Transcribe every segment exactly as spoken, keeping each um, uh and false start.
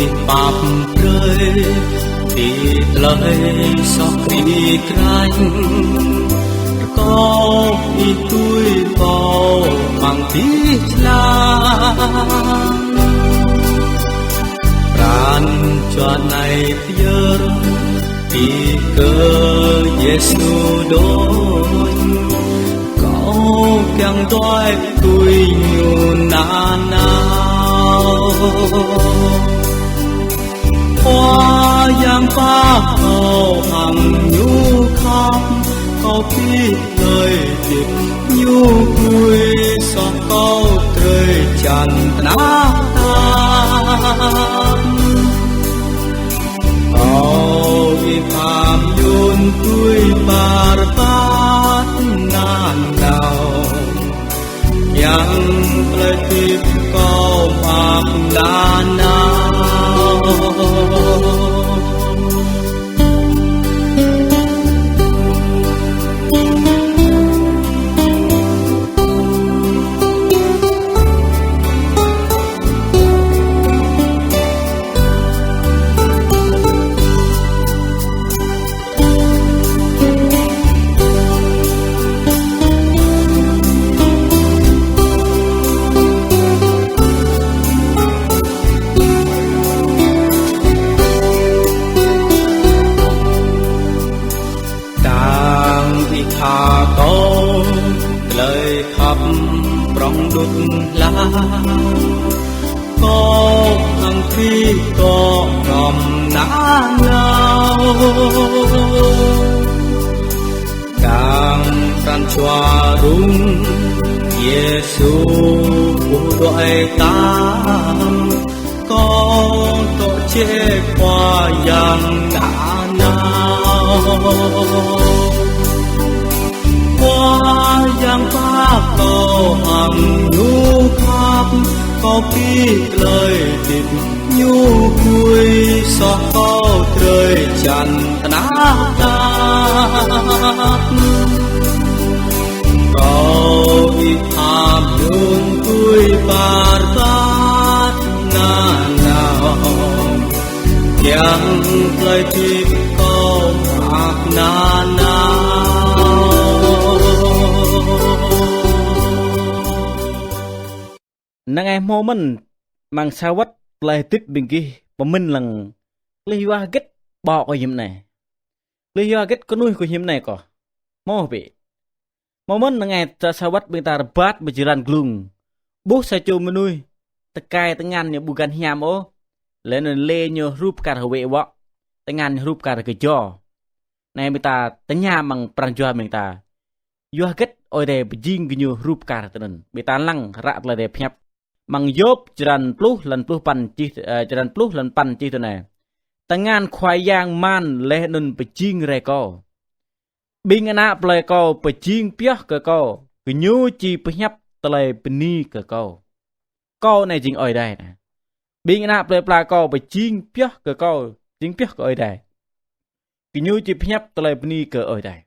Ih pap brơi, ih tơlơi soh ih krăn, rơkâo ih tui kâo amăng abih jơlan. Pran jua anai pơyơr ih kơ Yêsu đôč, kâo kiăng đuaĭ tui Ñu nanao. Khua Yang pap kâo hăng Ñu khăp, kâo ƀuh tơlơi hơdip Ñu gui, soh kâo drơi jăn tơnah tap. Kâo ih pap yun tui ƀar băt nanao, kiăng tơlơi hơdip kâo mơak nanao. Đang ih tha kâo tơlơi khăp prŏng đŭt hla, kâo hăng Krist kâo hrŏm nanao. Đang pran jua rŭng Yêsu ƀuh đuaĭ tăm, kâo dŏ jĕ Khua Yang nanao. Khua Yang pap kâo hăng Ñu khăp, kâo ƀuh tơlơi hơdip Ñu gui, soh kâo drơi jăn tơnah tap. Kâo ih pap yun tui ƀar băt nanao, kiăng tơlơi hơdip kâo mơak nanao. Năng ai hmâo mơ̆n amăng sa wơ̆t tơlơi hơdip ƀing gih pơmĭn lăng tơlơi yua hơget ƀô̆ kơ hiư̆m anai, tơlơi yua hơget kơnuih kơ hiư̆m anai kâo. Hmâo ƀĕ. Hmâo mơ̆n năng ai sa, sa wơ̆t ƀing ta rơbat ƀơi jơlan glung, ƀuh sa čô mơnuih tơkai tơngan ñu ƀu găn hiam ôh, laih anŭn lĕ ñu hrup kar hơwĕ wŏ, tơngan ñu hrup kar kơjo. Anai ƀing ta tơña amăng pran jua ƀing ta, yua hơget Ơi Adai pơjing gơñu hrup kar tui anŭn? Ƀing ta lăng hră tơlơi Ơi Adai pơhiăp amăng Yôp črăn pluh lăn pluh păn čih, ơ, črăn pluh lăn păn čih tui anai: Tơngan Khua Yang man laih anŭn pơjing rai kâo. Ƀing ană plơi kâo pơjing pioh kơ kâo, gơñu či pơhiăp tơlơi bơni kơ kâo. Kâo anai jing Ơi Adai anai. Ƀing ană plơi pla kâo pơjing pioh kơ kâo, jing pioh kơ Ơi Adai. Gơñu či pơhiăp tơlơi bơni kơ Ơi Adai.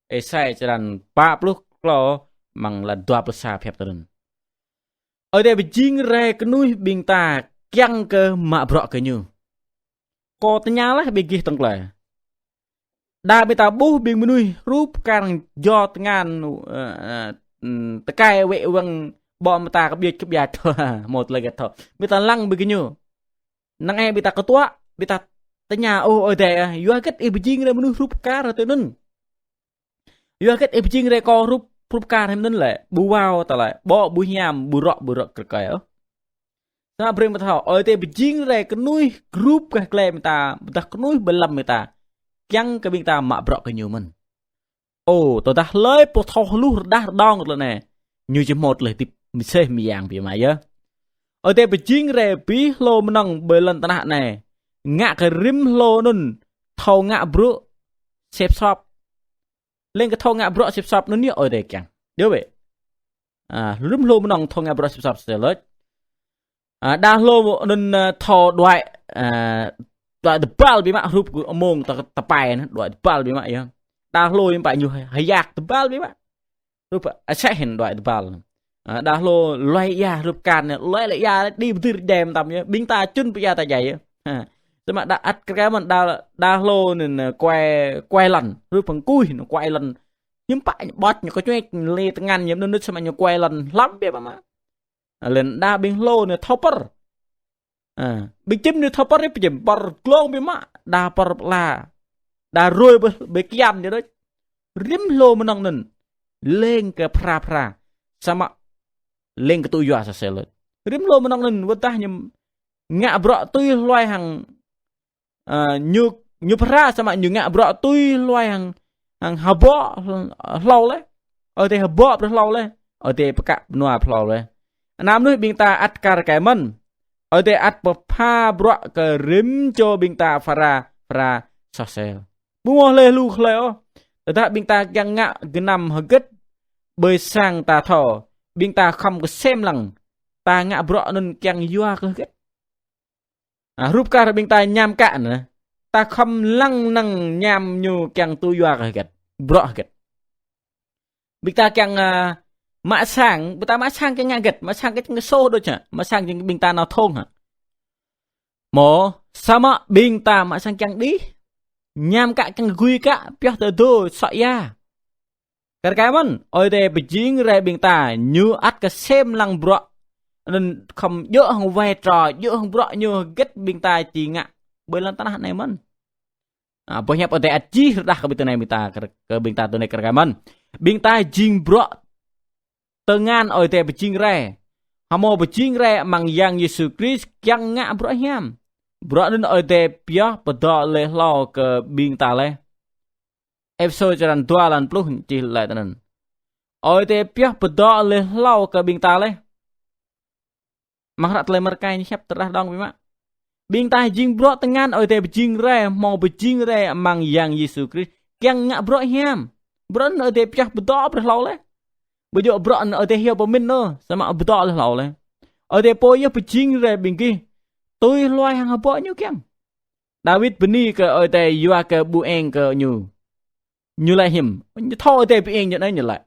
Êsai črăn pă pluh klâo amăng lăn dua pluh sa pơhiăp tui anŭn: Ơi Adai pơjing rai kơnuih ƀing ta kiăng kơ mă bruă kơ Ñu. Kâo tơña laih ƀing gih tŏng tơlơi. Đa ƀing ta ƀuh ƀing mơnuih hrup kar hăng jo tơngan, ơ, ơ, ưm, tơkai wĕ wăng ƀô̆ mơta kơbiăč kơbiăč thâo, hmâo tơlơi hơget thâo. Ƀing ta lăng ƀing gơñu. Năng ai ƀing ta kơtuă, ƀing ta tơña: Ơ Ơi Adai ah, yua hơget Ih pơjing rai mơnuih hrup kar tui anŭn? Yua hơget Ih pơjing rai kâo hrup, hrup kar hiư̆m anŭn lĕ? Ƀu wao tơlơi, ƀô̆ ƀu hiam, ƀu rŏ ƀu rŏ kơrkơi ôh. Samơ̆ brơi ƀing ta thâo, Ơi Adai pơjing rai kơnuih grup gah glai ƀing ta, ƀôdah kơnuih ƀơi lăm ƀing ta, kiăng kơ ƀing ta mă bruă kơ Ñu mơ̆n. Ơ, tơdah hlơi pô thâo hluh rơđah rơđông tơlơi anai, ñu či hmâo tơlơi hơdip mơsêh mơyang biă mă yơh. Ơi Adai pơjing rai abih hlô mơnơ̆ng ƀơi lŏn tơnah anai, ngă kơ rĭm hlô anŭn thâo ngă bruă sĕp sop. Leng kơ thâo ngă bruă sĕp sop anŭn yơh Ơi Adai kiăng. Djơ̆ ƀĕ. A, rĭm hlô mơnơ̆ng thâo ngă bruă sĕp sop sĕ lĕ. A, đa hlô anŭn, a, thâo đuaĭ, a, đuaĭ tơbal biă mă hrup kơ mông ta, tơpai anŭn, đuaĭ tơbal biă mă yơh. Đa hlô yơh pă ñu hơyak tơbal biă mă. Hrup aseh hĭn đuaĭ tơbal. Ă, đa hlô luai ia hrup kan anai, luai lĕ ia đĭ bơdưr djai mơtam yơh. Ƀing ta čun pơ ia ta djai yơh. Ha. Samơ̆ đa ăt kơ rơkai mơ̆n đa, đa hlô anŭn, ă, kuai, kuai lŏn. Hrup hăng kuih anŭn kuai lŏn. Hiư̆m pă ñu ƀôč ñu kơčuĕč lĕ tơngan ñu anŭn anŭn samơ̆ ñu kuai lŏn hlăm biă mă mă. Lĕ đa ƀing hlô anai thâo pơr. Ă, ƀing čim anai thâo pơr, ƀing čim pơr glông biă mă, đa pơr pla. Đa rơi ƀơi, ƀơi kian ñu đôč. Rĭm hlô mơnơ̆ng anŭn. Lêng kơ phara phara. Samơ̆ lêng kơ tŭ yua sa sel đôč. Rĭm hlô mơnơ̆ng anŭn wơ̆t dah ñu ngă bruă tui hluai hăng, ă, ñu, ñu phara samơ̆ ñu ngă bruă tui hluai hăng, hăng hơbŏ hlâo laih. Ơi Adai hơbŏ brơi hlâo laih. Ơi Adai pơkă pơnua brơi hlâo laih. Anăm mơnuih ƀing ta ăt kar kaĭ mơ̆n. Ơi Adai ăt pơpha bruă kơ rĭm čô ƀing ta phara, phara soh sel. Ƀu hmâo hlơi hluh hlơi ôh. Tơdah ƀing ta kiăng ngă gơnam hơget ƀơi sang ta thâo, ƀing ta khŏm kơsem lăng, ta ngă bruă anŭn kiăng yua kơ hơget. Ă, hrup kar ƀing ta ñam kă anŭn. Ta khŏm lăng năng ñam ñu kiăng tŭ yua kơ hơget. Bruă hơget. Ƀing ta kiăng, ă, mă sang, ƀing ta mă sang kiăng ngă hơget, mă sang kiăng soh đôč hă, mă sang kiăng ƀing ta nao thong hă. Mơ̆, samơ̆ ƀing ta mă sang kiăng đih, ñam kă kiăng gui kă, pioh tơdô, sŏ ia. Kar kaĭ mơ̆n, Ơi Adai pơjing rai ƀing ta, ñu ăt kơsem lăng bruă. Anŭn khŏm djơ̆ hăng vai trò, djơ̆ hăng bruă ñu hơget ƀing ta či ngă ƀơi lŏn tơnah anai mơ̆n. Ă, boh hiăp Ơi Adai ăt čih rơđah kơ ƀing ta anai ƀing ta, kơ, kơ ƀing ta tui anai kar kaĭ mơ̆n. Ƀing ta jing bruă tơngan Ơi Adai pơjing rai. Hmâo pơjing rai amăng Yang Yêsu Krist kiăng ngă bruă hiam. Bruă anŭn Ơi Adai pioh pơdŏ laih hlâo kơ ƀing ta laih. Êphêsô črăn dua lăn pluh čih laih tui anŭn. Ơi Adai pioh pơdŏ laih hlâo kơ ƀing ta laih. Amăng hră tơlơi mơ̆ng rơkai ñu hiăp tơdah dong biă mă. Ƀing ta jing bruă tơngan Ơi Adai pơjing rai, hmâo pơjing rai amăng Yang Yêsu Krist. Kiăng ngă bruă hiam. Bruă anŭn Ơi Adai pioh pơdŏ brơi hlâo laih. Ƀu djơ̆ bruă anŭn Ơi Adai hyu pơmĭn ôh, samơ̆ pơdŏ laih hlâo laih. Ơi Adai pô yơh pơjing rai ƀing gih tui hluai hăng hơbŏ ñu kiăng. Đawit bơni kơ Ơi Adai yua kơ ƀu eng kơ ñu. Ñu laĭ hiư̆m? Ñu thâo Ơi Adai ƀu eng ñu anai ñu laĭ.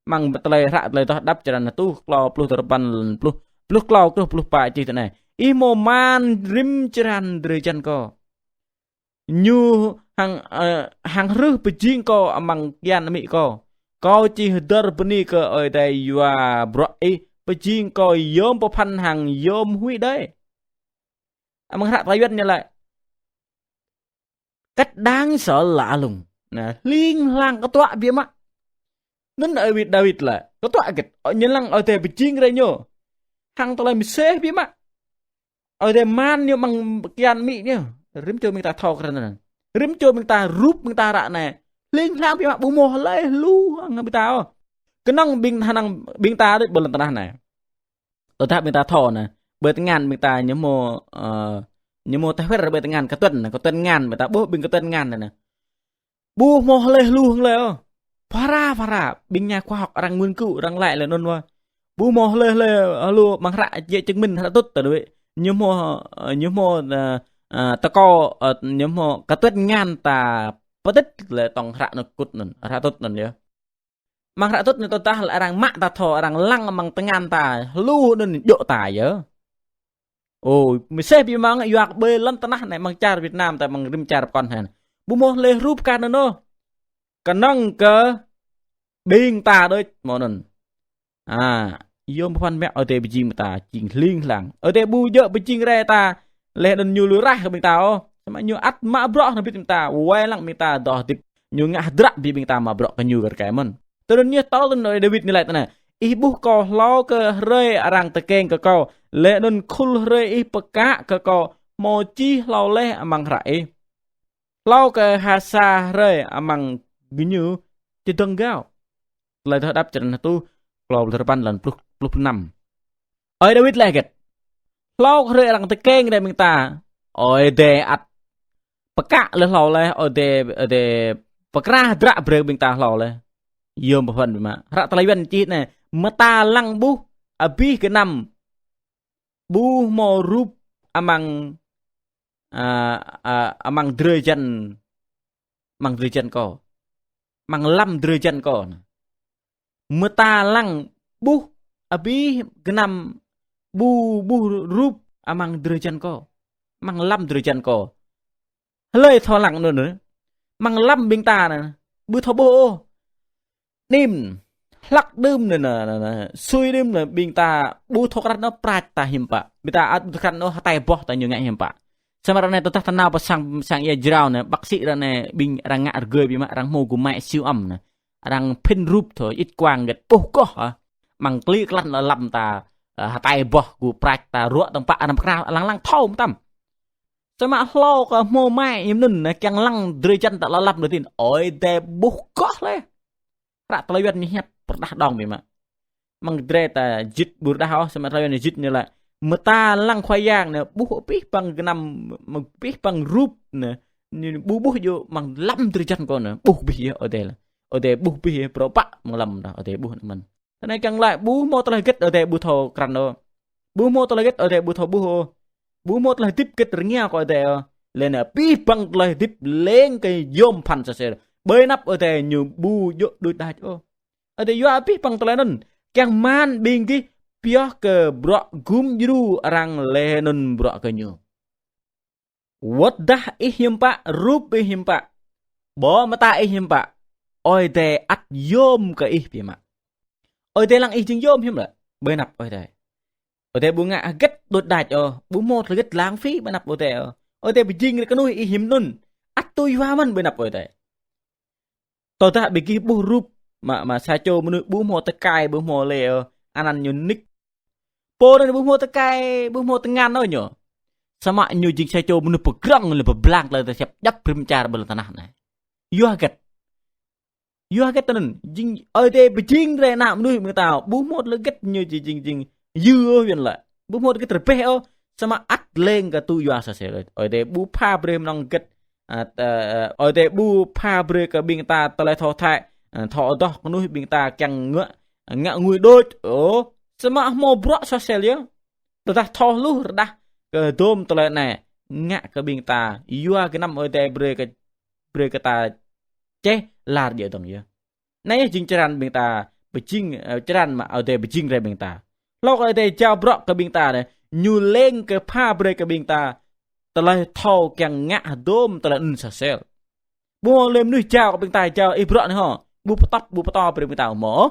Amăng tơlơi hră tơlơi adoh đăp črăn hơtuh klâo pluh duarơpăn lăn pluh, pluh klâo truh pluh pă čih tui anai. Ih hmâo man rĭm črăn drơi jăn kâo. Ñu hăng, ơ, hăng hrưh pơjing kâo amăng kian amĭ kâo. Kâo či hơdơr bơni kơ Ơi Adai yua bruă ih pơjing kâo yôm pơphan hăng yôm huĭ đơi. Amăng hră tơlơi Yuan ñu laĭ. Cất đáng sợ lạ lùng. Anai, hling hlang kơtuă biă mă. Anŭn Ơi Đawit laĭ, kơtuă hơget. Ơ, ñu lăng Ơi Adai pơjing rai ñu. Hăng tơlơi mơsêh biă mă. Ơi Adai man ñu amăng kian amĭ ñu. Rĭm čô ƀing ta thâo krăn anŭn. Rĭm čô ƀing ta rup ƀing ta ră anai. Hling hlang biă mă ƀu hmâo hlơi hluh hăng ƀing ta ôh. Kơnơ̆ng ƀing ta năng ƀing ta đôč ƀơi lŏn tơnah anai. Tơdah ƀing ta thâo anai, ƀơi tơngan ƀing ta ñu hmâo, ơ, ñu hmâo tơhwĕr ƀơi tơngan kơtuăn anai, kơtuăn tơngan ƀing ta ƀuh ƀing kơtuăn tơngan anai. Ƀu hmâo hlơi hluh hlơi ôh. Phara, phara, ƀing nhà khoa học arăng nghiên cứu, arăng laĭ laih anŭn wơ̆t. Ƀu hmâo hlơi hlơi hluh amăng hră giấy chứng minh hră tŭt ta đuaĭ. Ñu hmâo, ơ, ñu hmâo, ơ, ơ, tơkâo, ơ, ñu hmâo kơtuăn tơngan ta pơtĭt laih tŏng hră anŭn kŭt anŭn, hră tŭt anŭn yơh. Amăng hră tŭt anŭn tơdah lĕ arăng mă ta thâo, arăng lăng amăng tơngan ta, hluh anŭn djơ̆ ta yơh. Ơ, mơsêh biă mă yua kơ ƀơi lŏn tơnah anai amăng čar Việt Nam ta amăng rĭm čar pơkŏn hăn. Ƀu hmâo hlơi hrup kar anŭn ôh. Kơnơ̆ng kơ ƀing ta đôč hmâo anŭn. Ă, yôm pơphan mă Ơi Adai pơjing ta jing hling hlang. Ơi Adai ƀu djơ̆ pơjing rai ta laih anŭn ñu lui raih kơ ƀing ta ôh. Samơ̆ ñu ăt mă bruă hăng ƀing ta, wai lăng ƀing ta dŏ hơdip. Ñu ngă hơdră brơi ƀing ta mă bruă kơ ñu kar kaĭ mơ̆n. Tui anŭn yơh tơl anŭn Ơi Đawit ñu laĭ tui anai. Ih ƀuh kâo hlâo kơ hrơi arăng tơkeng kơ kâo. Laih anŭn khul hrơi ih pơkă kơ kâo hmâo čih hlâo laih amăng hră ih. Hlâo kơ ha sa hrơi amăng gơñu čơdơ̆ng gao. Tơlơi adoh đăp črăn hơtuh, klâo pluh duarơpăn lăn pluh, pluh năm. Ơi Đawit laĭ hơget? Hlâo kơ hrơi arăng tơkeng rai ƀing ta, Ơi Adai ăt pơkă laih hlâo laih, Ơi Adai, Ơi Adai pơkra hơdră brơi ƀing ta hlâo laih. Yôm pơphan biă mă. Hră tơlơi Yuan čih anai, mơta lăng ƀuh, abih gơnam ƀu hmâo rup amăng, ă, ă, amăng drơi jăn, amăng drơi jăn kâo. Amăng lăm drơi jăn kâo. Mơta lăng ƀuh abih gơnam ƀu ƀuh rup amăng drơi jăn kâo, amăng lăm drơi jăn kâo. Hlơi thâo lăng anŭn, amăng lăm ƀing ta anai, ƀu thâo ƀuh ôh. Anŭn, hlăk đưm anai, anai, anai, sui đưm anai, ƀing ta ƀu thâo krăn ôh prăk ta hiư̆m pă. Ƀing ta ăt ƀu thâo krăn ôh hơtai boh ta ñu ngă hiư̆m pă. Samơ̆ ră anai tơdah ta nao pơ sang, sang ia jrao anai, bác sĩ ră anai ƀing arăng ngă rơgơi biă mă, arăng hmâo gơmơi siêu âm anai. Arăng phĭn rup thâo, X quang hơget ƀuh kơh hă. Amăng klĭ klăn lăm ta, ơ, hơtai boh gơ̆ prăk ta ruă tơ̆ng pă anăm krao, lăng lăng thâo mơtam. Samơ̆ hlâo kơ hmâo mă iĕm anŭn, kiăng lăng drơi jăn ta lăm đôč tin. Ơi Adai ƀuh kơh lĕ. Hră tơlơi Yuan ñu hiăp pơrơđah đong biă mă. Amăng drơi ta jĭt ƀu rơđah ôh, samơ̆ tơlơi Yuan ñu jĭt ñu laĭ. Mơta lăng Khua Yang anai ƀuh abih bang gơnam, abih bang rup anai. Ñu ƀu ƀuh yơh amăng lăm drơi jăn kâo anai. Ƀuh abih yơh Ơi Adai laĭ. Ơi Adai ƀuh abih yơh, pơrơpă amăng lăm dah Ơi Adai ƀuh anŭn mơ̆n. Tơ anai kiăng laĭ ƀu hmâo tơlơi hơget Ơi Adai ƀu thâo krăn ôh. Ƀu hmâo tơlơi hơget Ơi Adai ƀu thâo ƀuh ôh. Ƀu hmâo tơlơi hơdip hơget rơngiao kơ Ơi Adai ôh. Lĕ anai abih bang tơlơi hơdip lêng kơ yôm pơphan sa sel. Ƀơi anăp Ơi Adai ñu ƀu djơ̆ đôč đač ôh. Ơi Adai yua abih bang tơlơi anŭn. Kiăng mơ̆n ƀing gih pioh kơ bruă gum djru arăng laih anŭn bruă kơ ñu. Wơ̆t dah ih hiư̆m pă, rup ih hiư̆m pă, ƀô̆ mơta ih hiư̆m pă, Ơi Adai ăt yôm kơ ih biă mă. Ơi Adai lăng ih jing yôm hiư̆m lĕ, ƀơi anăp Ơi Adai. Ơi Adai ƀu ngă hơget đôč đač ôh, ƀu hmâo tơlơi hơget lãng phí ƀơi anăp Ơi Adai ôh. Ơi Adai pơjing ră kơnuih ih hiư̆m anŭn, ăt tui yua mơ̆n ƀơi anăp Ơi Adai. Tơdah ƀing gih ƀuh rup, mă, mă sa čô mơnuih ƀu hmâo tơkai, ƀu hmâo lĕ ôh, anăn ñu nik. Pô anŭn ƀu hmâo tơkai, ƀu hmâo tơngan ôh ñu. Samơ̆ ñu jing sa čô mơnuih pơgrŏng lĕ pơblang tơlơi ta siap djăp brĭm čar ƀơi lŏn tơnah anai. Yua hơget. Yua hơget tơ anŭn, jing Ơi Adai pơjing rai ană mơnuih ƀing ta, ƀu hmâo tơlơi hơget ñu jing, jing, jing yư ôh Yuan laĭ. Ƀu hmâo tơlơi hơget rơbeh ôh, samơ̆ ăt lêng kơ tui yua sa sel. Ơi Adai ƀu pha brơi mơnơ̆ng hơget, ă, ă, Ơi Adai ƀu pha brơi kơ ƀing ta tơlơi thâo thăi, ă, thâo adoh kơnuih ƀing ta kiăng ngă, ngă ngui đôč. Ôh, samơ̆ hmâo bruă sa sel yơh. Tơdah thâo hluh rơđah kơ hơdôm tơlơi anai, ngă kơ ƀing ta, yua gơnam Ơi Adai brơi kơ, brơi kơ ta čeh lar djơ̆ dơ̆ng yơh. Anai jing črăn ƀing ta pơjing, ơ, črăn mă Ơi Adai pơjing rai ƀing ta. Hlâo kơ Ơi Adai jao bruă kơ ƀing ta anai, ñu lêng kơ pha brơi kơ ƀing ta tơlơi thâo kiăng ngă hơdôm tơlơi anŭn sa sel. Ƀu hmâo lĕ mơnuih jao kơ ƀing ta jao ih bruă anai hŏ. Ƀu pơtŏp, ƀu pơtô brơi ƀing ta ƀu hmâo.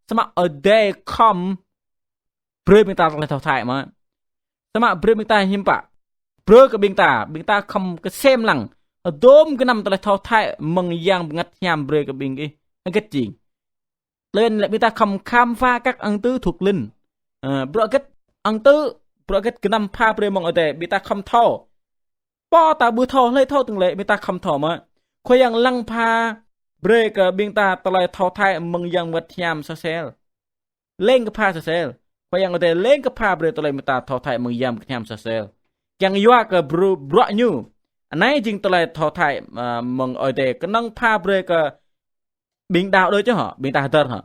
Samơ̆ Ơi Adai khŏm brơi ƀing ta tơlơi thâo thăi mơ̆n. Samơ̆ brơi ƀing ta hiư̆m pă. Brơi kơ ƀing ta, ƀing ta khŏm kơsem lăng. Hơdôm gơnam tơlơi thâo thăi mơ̆ng Yang Bơngăt Hiam brơi kơ ƀing gih. Hơget jing. Lĕ anŭn lĕ ƀing ta khŏm khám phá các ứng tứ thuộc linh. Ă, bruă hơget ứng tứ, bruă hơget gơnam pha brơi mơ̆ng Ơi Adai, ƀing ta khŏm thâo. Pô ta ƀu thâo, hlơi thâo tơ̆ng lĕ, ƀing ta khŏm thâo mơ̆n. Khua Yang lăng pha brơi kơ ƀing ta tơlơi thâo thăi mơ̆ng Yang Bơngăt Hiam sa sel. Lêng kơ pha sa sel. Khua Yang Ơi Adai lêng kơ pha brơi tơlơi ƀing ta thâo thăi mơ̆ng Yang Bơngăt Hiam sa sel. Kiăng yua kơ bru-, bruă ñu. Anai jing tơlơi thâo thăi, ă, mơ̆ng Ơi Adai kơnơ̆ng pha brơi kơ ƀing đaŏ đôč hŏ, ƀing ta hơdơr hŏ.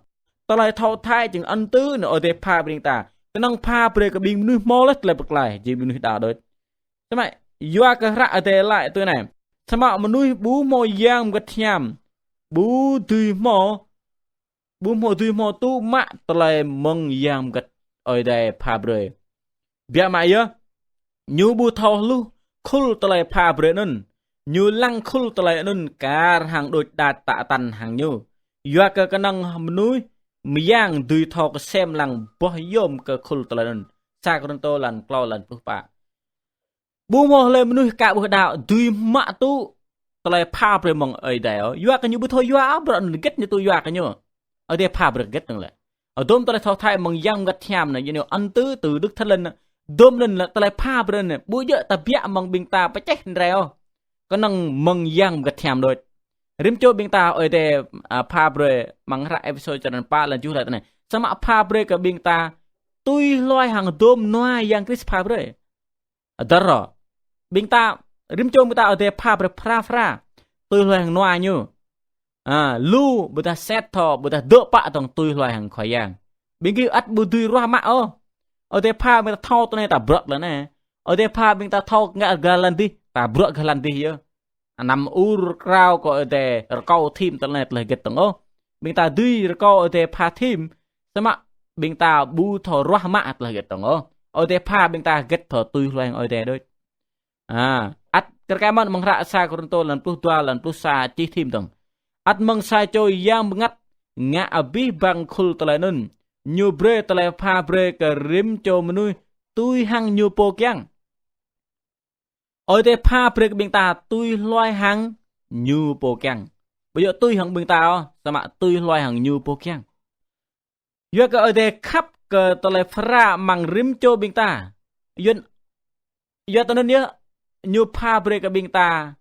Tơlơi thâo thăi jing ứng tứ anai Ơi Adai pha brơi ƀing ta. Kơnơ̆ng pha brơi kơ ƀing mơnuih hmâo laih tơlơi pơklaih, jing mơnuih đaŏ đôč. Samơ̆ yua kơ hră Ơi Adai laĭ tui anai. Samơ̆ mơnuih ƀu hmâo Yang Bơngăt Hiam, ƀu dưi hmâo, ƀu hmâo dưi hmâo tŭ mă tơlơi mơ̆ng Yang Bơngăt Ơi Adai pha brơi. Biă mă yơh, ñu ƀu thâo hluh khul tơlơi pha brơi anŭn. Ñu lăng khul tơlơi anŭn kar hăng đôč đač tă tăn hăng ñu. Yua kơ kơnơ̆ng mơnuih mơyang dưi thâo kơsem lăng boh yôm kơ khul tơlơi anŭn. Sa Kôrintô lan klâo lan pluh pă. Ƀu hmâo hlơi mơnuih ka ƀuh đaŏ dưi mă tŭ tơlơi pha brơi mơ̆ng Ơi Adai ôh. Yua kơ ñu ƀu thâo yua ôh, bruă anŭn hơget ñu tŭ yua kơ ñu. Ơi Adai pha brơi hơget anŭn lĕ. Hơdôm tơlơi thâo thăi mơ̆ng Yang Bơngăt Hiam anai, ñu anŭn tŭ tơ Đức Thánh Linh anai. Hơdôm anŭn lĕ tơlơi pha brơi anai. Ƀu djơ̆ ta biă mơ̆ng ƀing ta pơčeh rai ôh. Kơnơ̆ng mơ̆ng Yang Bơngăt Hiam đôč. Rĭm čô ƀing ta Ơi Adai, ă, pha brơi amăng hră Êphêsô črăn pă lan tơjuh laĭ tui anai. Samơ̆ pha brơi kơ ƀing ta tui hluai hăng hơdôm nua Yang Krist pha brơi. Hơdơr rŏ. Ƀing ta, rĭm čô ƀing ta Ơi Adai pha brơi phara phara. Tui hluai hăng nua ñu. Ă, lu ƀôdah set thâo, ƀôdah dŏ pă tŏng tui hluai hăng Khua Yang. Ƀing gih ăt ƀu dưi ruah mă ôh. Ơi Adai pha ƀing ta thâo tui anai ta bruă tui anai. Ơi Adai pha ƀing ta thâo ngă gah lăn dih, ta bruă gah lăn dih yơh. Anăm ur krao kơ Ơi Adai rơkâo thim tơlơi anai tơlơi hơget tŏng ôh. Ƀing ta dưi rơkâo Ơi Adai pha thim. Samơ̆ ƀing ta ƀu thâo ruah mă tơlơi hơget dơ̆ng ôh. Ơi Adai pha ƀing ta hơget thâo tui hluai hăng Ơi Adai đôč. A, ăt kar kaĭ mơ̆n mơ̆ng hră sa Kôrintô lăn pluh dua, lăn pluh sa čih thim dơ̆ng. Ăt mơ̆ng sa čô Yang Bơngăt ngă abih bang khul tơlơi anŭn, Ñu brơi tơlơi pha brơi kơ rĭm čô mơnuih tui hăng Ñu pô kiăng. Ơi Adai pha brơi kơ ƀing ta tui hluai hăng Ñu pô kiăng. Ƀu djơ̆ tui hăng ƀing ta ôh, samơ̆ tui hluai hăng Ñu pô kiăng. Yua kơ Ơi Adai khăp kơ tơlơi phara amăng rĭm čô ƀing ta. Yua, yua tui anŭn yơh, Ñu pha brơi kơ ƀing ta,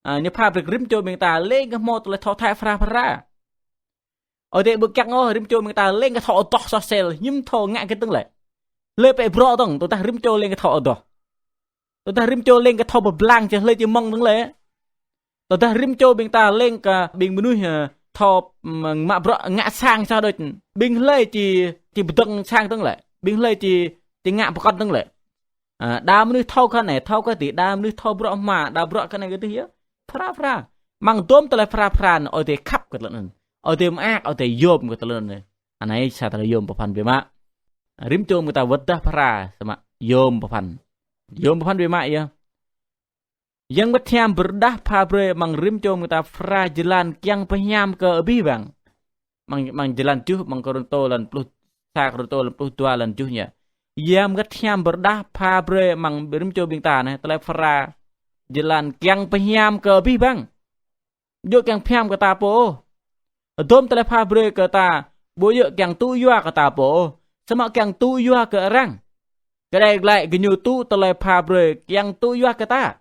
a, Ñu pha brơi kơ rĭm čô ƀing ta, lêng kơ hmâo tơlơi thâo thâo phara phara. Ơi Adai ƀu kiăng ôh rĭm čô ƀing ta lêng kơ thâo adoh soh sel, hiư̆m thâo ngă hơget dơ̆ng lĕ. Hlơi pĕ bruă dơ̆ng, tơdah rĭm čô lêng kơ thâo adoh. Tơdah rĭm čô lêng kơ thâo pơblang či hlơi či mơ̆ng dơ̆ng lĕ. Tơdah rĭm čô ƀing ta lêng kơ ƀing mơnuih, ơ, thâo, ưm, mă bruă ngă sang soh đôč. Ƀing hlơi či, či pơdơ̆ng sang dơ̆ng lĕ. Ƀing hlơi či, či ngă pơkŏn dơ̆ng lĕ. A, đa mơnuih thâo kơ anai, thâo kơ adih, đa mơnuih thâo bruă hmua, đa bruă kơ anai kơ adih yơh. Phara, phara. Amăng dôm tơlơi phara, phara anŭn Ơi Adai khăp kơ tơlơi anŭn. Ơi Adai mơak, Ơi Adai yôm kơ tơlơi anŭn. Anai sa tơlơi yôm pơphan biă mă. Rĭm čô ƀing ta wơ̆t dah phara, samơ̆ yôm pơphan. Yôm pơphan biă mă yơh. Yang Bơngăt Hiam pơrơđah pha brơi amăng rĭm čô ƀing ta phara jơlan kiăng pơhiam kơ abih bang. Amăng, amăng jơlan tơjuh, amăng Kôrintô lăn pluh, sa Kôrintô lăn pluh dua lăn tơjuh ñu. Yang Bơngăt Hiam pơrơđah pha brơi amăng rĭm čô ƀing ta anai, tơlơi phara jơlan kiăng pơhiam kơ abih bang. Ƀu djơ̆ kiăng pơhiam kơ ta pô ôh. Dôm tơlơi pha brơi kơ ta, ƀu djơ̆ kiăng tŭ yua kơ ta pô ôh. Samơ̆ kiăng tŭ yua kơ arăng. Kơđai glaĭ gơñu tŭ tơlơi pha brơi kiăng tŭ yua kơ ta.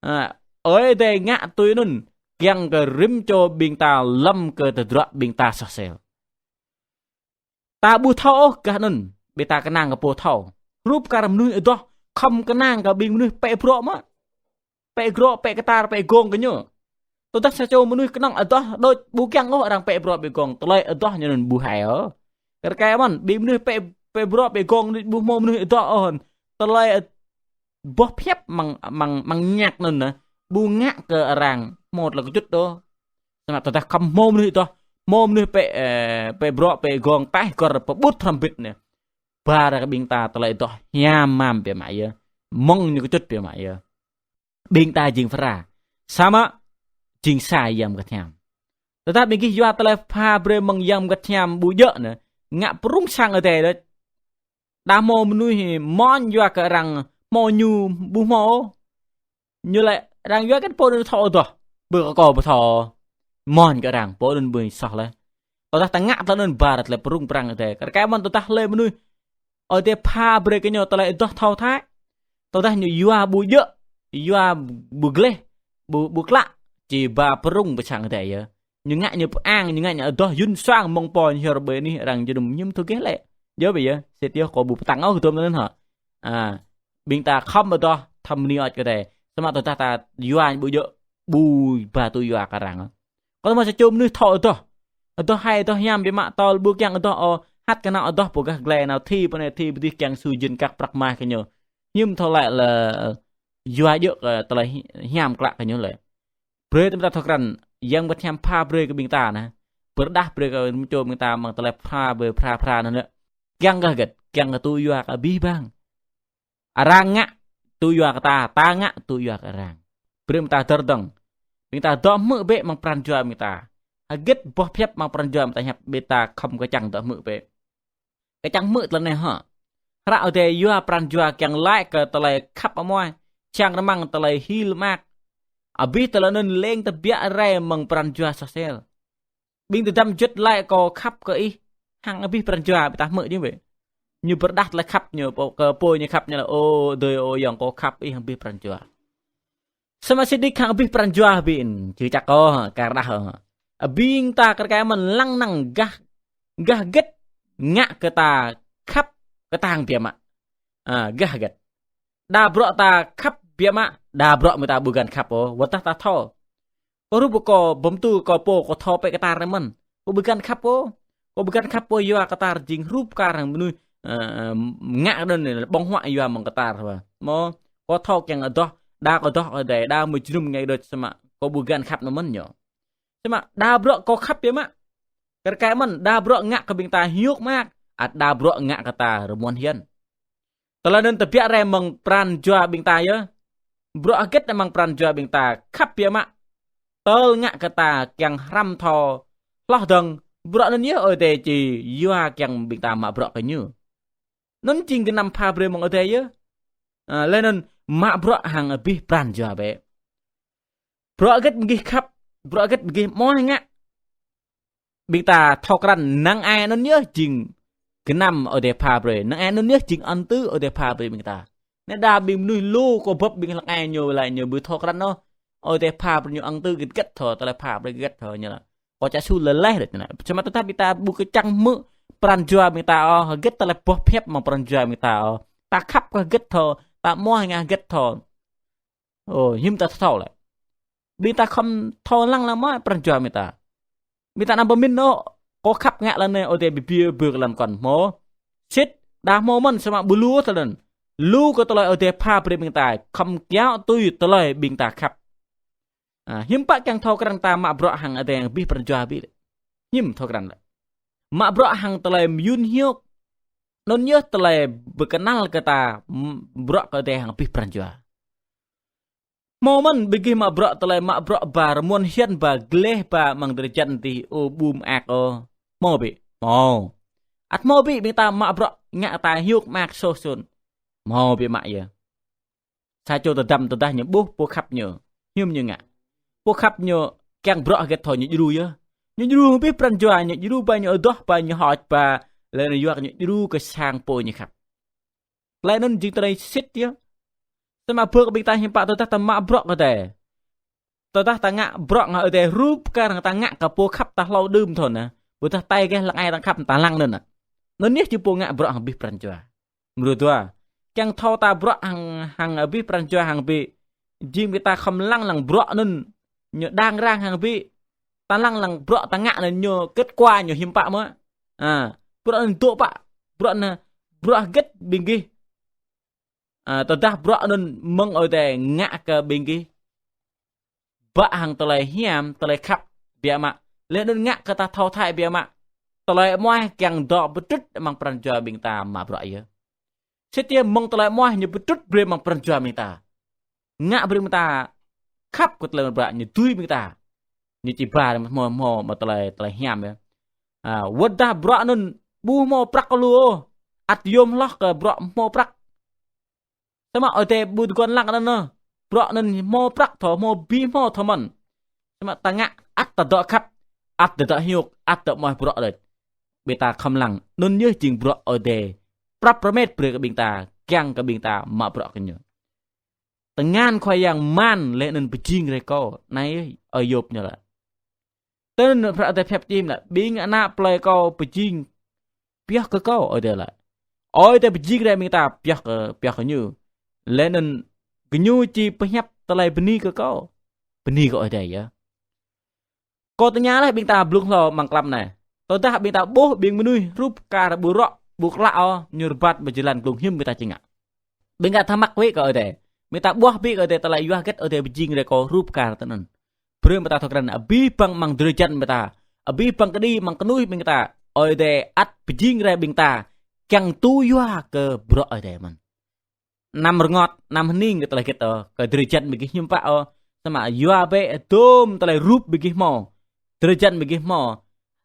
A, Ơi Adai ngă tui anŭn, kiăng kơ rĭm čô ƀing ta lơ̆m kơ tơdruă ƀing ta soh sel. Ta ƀu thâo ôh gah anŭn, ƀing ta kơnang kơ pô thâo. Hrup kar mơnuih adoh, khŏm kơnang kơ ƀing mơnuih pĕ bruă mơ̆. Pĕ bruă, pĕ kơtar, pĕ gong kơ ñu. Tơdah sa čô mơnuih kơnơ̆ng adoh đôč, ƀu kiăng ôh arăng pĕ bruă pĕ gong, tơlơi adoh ñu anŭn ƀu hai ôh. Kar kaĭ mơ̆n, ƀing mơnuih pĕ, pĕ bruă pĕ gong đôč ƀu hmâo mơnuih adoh ôh. Tơlơi boh phiăp amăng, amăng, amăng ñăk anŭn anai, ƀu ngă kơ arăng hmâo tơlơi kơčŭt ôh. Samơ̆ tơdah khŏm hmâo mơnuih adoh, hmâo mơnuih pĕ, ơ, pĕ bruă pĕ gong taih gor pơƀut hrŏm bit anai. Ba ră kơ ƀing ta tơlơi adoh hiam mơ̆n biă mă yơh. Mơ̆ng ñu kơčŭt biă mă yơh. Ƀing ta jing phara. Samơ̆ jing sa Yang Bơngăt Hiam. Tơdah ƀing gih yua tơlơi pha brơi mơ̆ng Yang Bơngăt Hiam ƀu djơ̆ anai, ngă prŭng sang Ơi Adai đôč. Đa hmâo mơnuih mơ̆n yua kơ arăng hmâo ñu ƀu hmâo. Ñu laĭ arăng yua kơ pô anŭn thâo adoh. Ƀu kơ kâo ƀu thâo. Mơ̆n kơ arăng, pô anŭn ƀu soh lĕ. Tơdah ta ngă tơlơi anŭn ba ră tơlơi prŭng prang Ơi Adai. Kar kaĭ mơ̆n tơdah hlơi mơnuih Ơi Adai pha brơi kơ ñu tơlơi adoh thâo thâo. Tơdah ñu yua ƀu djơ̆, yua ƀu gleh, ƀu, ƀu klă, či ba prŭng pơ sang Ơi Adai yơh. Ñu ngă ñu pơang, ñu ngă ñu adoh yŭn suang mơ̆ng pô ñu hiơr ƀơi anih arăng jơnum ñu ƀu thâo geh lĕ. Yơh ƀơi yơh, sĭt yơh kâo ƀu pơtăng ôh kơ tơlơi anŭn hă. A, ƀing ta khŏm adoh thâo bơni hơơč kơ Ơi Adai. Samơ̆ tơdah ta yua ñu ƀu djơ̆, ƀu ba tŭ yua kơ arăng. Kơ tơma sa čô mơnuih thâo adoh. Adoh hai adoh hiam biă mă tơl ƀu kiăng adoh ôh, hăt kơ nao adoh pô gah glai nao thi pơ anai thi pơ adih kiăng su jin kăk prăk mah kơ ñu. Hiư̆m thâo laĭ lĕ yua djơ̆ kơ tơlơi hi-, hiam klă kơ ñu lĕ. Brơi tơma ta thâo krăn, Yang Bơngăt Hiam pha brơi kơ ƀing ta anai. Pơrơđah brơi kơ rĭm čô ƀing ta amăng tơlơi pha brơi phara phara anŭn lĕ. Kiăng kơ hơget, kiăng kơ tŭ yua kơ abih bang. Arăng ngă tŭ yua kơ ta, ta ngă tŭ yua kơ arăng. Brơi ƀing ta dơ̆r dơ̆ng. Ƀing ta dŏ hmư̆ bĕ amăng pran jua ƀing ta. Hơget boh phiăp amăng pran jua ƀing ta hiăp ƀing ta khŏm kơčăng dŏ hmư̆ bĕ. Kơčăng hmư̆ tơlơi anai hă. Hră Ơi Adai yua pran jua kiăng laĭ kơ tơlơi khăp amoai. Čang rơmang tơlơi hil mơak. Abih tơlơi anŭn lêng tơbiă rai amăng pran jua soh sel. Ƀing tơdăm juăt laĭ kâo khăp kơ ih, hăng abih pran jua ƀing ta hmư̆ jing bĕ. Ñu pơrơđah tơlơi khăp ñu, pô, kơ pô ñu khăp ñu laĭ, ô, adơi, ô, ayŏng kâo khăp ih hăng abih pran jua. Samơ̆ sĭt nik hăng abih pran jua ƀing, či čăk kâo, kar đah, ƀing ta kar kaĭ mơ̆n lăng năng gah, gah hơget, ngă kơ ta khăp, kơtang biă mă. A, gah hơget. Đa bruă ta khăp biă mă, đa bruă mơ̆ ta ƀu găn khăp ôh, wơ̆t tơdah ta thâo. Kâo rup kâo bơmtu kâo pô kâo thâo pĕ kơtar anai mơ̆n. Kâo ƀu găn khăp ôh. Kâo ƀu găn khăp ôh yua kơtar jing rup kar hăng mơnuih, ơ, ngă kơ anŭn anai ƀơ̆ng huă yua mơ̆ng kơtar hă. Mơ̆ kâo thâo kiăng adoh, đa kâo adoh kơ Ơi Adai, đa mơ̆ jơnum ngă đôč samơ̆ kâo ƀu găn khăp anŭn mơ̆n ñu. Samơ̆ đa bruă kâo khăp biă mă. Kar kaĭ mơ̆n, đa bruă ngă kơ ƀing ta hiôk mơak. ăt đa bruă ngă kơ ta rơmuăn hiăn. Tơlơi anŭn tơbiă rai mơ̆ng pran jua ƀing ta yơh. Bruă hơget amăng pran jua ƀing ta khăp biă mă. Tơl ngă kơ ta kiăng hrăm thâo hloh dơ̆ng, bruă anŭn yơh Ơi Adai či yua kiăng ƀing ta mă bruă kơ Ñu. Anŭn jing gơnam pha brơi mơ̆ng Ơi Adai yơh. A, laih anŭn mă bruă hăng abih pran jua bĕ. Bruă hơget ƀing gih khăp, bruă hơget ƀing gih mơak ngă. Ƀing ta thâo krăn năng ai anŭn yơh jing gơnam Ơi Adai pha brơi, năng ai anŭn yơh jing ân tứ Ơi Adai pha brơi ƀing ta. Anai đa ƀing mơnuih lu kơ bưp ƀing hlăk ai ñu laĭ ñu ƀu thâo krăn ôh. Ơi Adai pha brơi ñu ân tứ hơget hơget thâo, tơlơi pha brơi hơget thâo ñu laĭ. Kâo čă su lơleh đôč anai. Samơ̆ tơdah ƀing ta ƀu kơčăng hmư̆ pran jua ƀing ta ôh, hơget tơlơi boh phiăp mơ̆ng pran jua ƀing ta ôh. Ta khăp kơ hơget thâo, ta mơak ngă hơget thâo. Ơ, hiư̆m ta thâo lĕ. Ƀing ta khŏm thâo lăng lăng mơ̆ pran jua ƀing ta. Ƀing ta anăm pơmĭn ôh, kâo khăp ngă lăng anai Ơi Adai ƀu ƀiă ƀơi kơ lăn kŏn hmâo. Sĭt, đa hmâo mơ̆n samơ̆ ƀu lu tơlơi anŭn. Lu kơ tơlơi Ơi Adai pha brơi ƀing ta, khŏm kiaŏ tui tơlơi ƀing ta khăp. A, hiư̆m pă kiăng thâo krăn ta mă bruă hăng Ơi Adai hăng abih pran jua bĕ. Hiư̆m thâo krăn lĕ. Mă bruă hăng tơlơi mơyŭn hiôk. Anŭn yơh tơlơi pơkơnăl kơ ta m-, bruă kơ Ơi Adai hăng abih pran jua. Hmâo mơ̆n ƀing gih mă bruă tơlơi mă bruă ba rơmuăn hiăn ba gleh ba amăng drơi jăn dih ơ ƀu mơak ôh. Hmâo bĕ. Hmâo. Ăt hmâo bĕ ƀing ta mă bruă ngă ta hiôk mơak soh sôn. Hmâo bĕ mă yơh. Sa čô tơdăm tơdah ñu ƀuh pô khăp ñu. Hiư̆m ñu ngă. Pô khăp ñu kiăng bruă hơget thâo ñu djru yơh. Ñu djru abih pran jua, ñu djru ba ñu adoh, ba ñu hơč, ba lĕ ñu yua ñu djru kơ sang pô ñu khăp. Tơlơi anŭn jing tơlơi sĭt yơh. Samơ̆ ƀơi kơ ƀing ta hiư̆m pă tơdah ta mă bruă kơ Ơi Adai. Tơdah ta ngă bruă ngă Ơi Adai rup kar hăng ta ngă kơ pô khăp ta hlâo đưm thâo anai. Ƀôdah tai gah lăng ai ta khăp ta lăng anŭn. Anŭn yơh či pô ngă bruă hăng abih pran jua. Mrô dua. Kiăng thâo ta bruă hăng, hăng abih pran jua hăng bĕ. Jing ƀing ta khŏm lăng lăng bruă anŭn. Ñu đang rang hăng bĕ. Ta lăng lăng bruă ta ngă anŭn ñu kết quả ñu hiư̆m pă mơ̆. A, bruă anŭn dŏ pă. Bruă anŭn, bruă hơget ƀing gih. A, tơdah bruă anŭn mơ̆ng Ơi Adai ngă kơ ƀing gih. Bă hăng tơlơi hiam, tơlơi khăp biă mă. Laih anŭn ngă kơ ta thâo thâo biă mă. Tơlơi mơak kiăng dŏ pơtrŭt amăng pran jua ƀing ta mă bruă yơh. Sĭt yơh mơ̆ng tơlơi mơak ñu pơtrŭt brơi amăng pran jua ƀing ta. Ngă brơi ƀing ta khăp kơ tơlơi mă bruă ñu tui ƀing ta. Ñu či ba hmâo hmâo mă tơlơi, tơlơi hiam yơh. A, wơ̆t dah bruă anŭn ƀu hmâo prăk lu ôh. Ăt yôm hloh kơ bruă hmâo prăk. Samơ̆ Ơi Adai ƀu tơguan lăng anŭn ôh. Bruă anŭn hmâo prăk thâo, hmâo abih hmâo thâo mơ̆n. Samơ̆ ta ngă ăt ta dŏ khăp, ăt ta dŏ hiôk, ăt ta mơak bruă đôč. Ƀing ta khŏm lăng, anŭn yơh jing bruă Ơi Adai prăp rơmet brơi kơ ƀing ta, kiăng kơ ƀing ta mă bruă kơ Ñu. Tơngan Khua Yang man laih anŭn pơjing rai kâo, anai ơi Yôp ñu laĭ. Tơl anŭn hră Ơi Adai pơhiăp čim laĭ, ƀing ană plơi kâo pơjing pioh kơ kâo, Ơi Adai laĭ. Ơi Adai pơjing rai ƀing ta pioh kơ, pioh kơ Ñu. Laih anŭn gơñu či pơhiăp tơlơi bơni kơ kâo. Bơni kơ Ơi Adai yơh. Kâo tơña laih ƀing ta blung hlâo amăng klăm anai. Tơdah ƀing ta ƀuh ƀing mơnuih rup kar ƀu rŏ, ƀu klă ôh, ñu rơbat ƀơi jơlan glông hiư̆m ƀing ta či ngă. Ƀing ta thắc mắc wơ̆t kơ Ơi Adai. Ƀing ta ƀuh bĕ kơ Ơi Adai tơlơi yua hơget Ơi Adai pơjing rai kơ rup kar tơ anŭn. Brơi ƀing ta thâo krăn abih bang amăng drơi jăn ƀing ta. Abih bang kơđi amăng kơnuih ƀing ta. Ơi Adai ăt pơjing rai ƀing ta. Kiăng tŭ yua kơ bruă Ơi Adai mơ̆n. Anăm rơngot, anăm hơning kơ tơlơi hơget ôh, kơ drơi jăn ƀing gih hiư̆m pă ôh. Samơ̆ yua bĕ dôm tơlơi rup ƀing gih hmâo. Drơi jăn ƀing gih hmâo.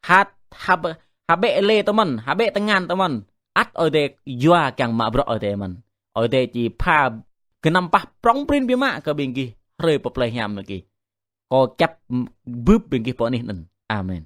Hă, hă bĕ, hă bĕ lĕ tơ mơ̆n, hă bĕ tơngan tơ mơ̆n. Ăt Ơi Adai yua kiăng mă bruă Ơi Adai mơ̆n. Ơi Adai či pha gơnam pah prŏng prin biă mă kơ ƀing gih hrơi pơ plơi hiam anŭn gih. Kâo čăp bưp ƀing gih pơ anih anŭn. Amen.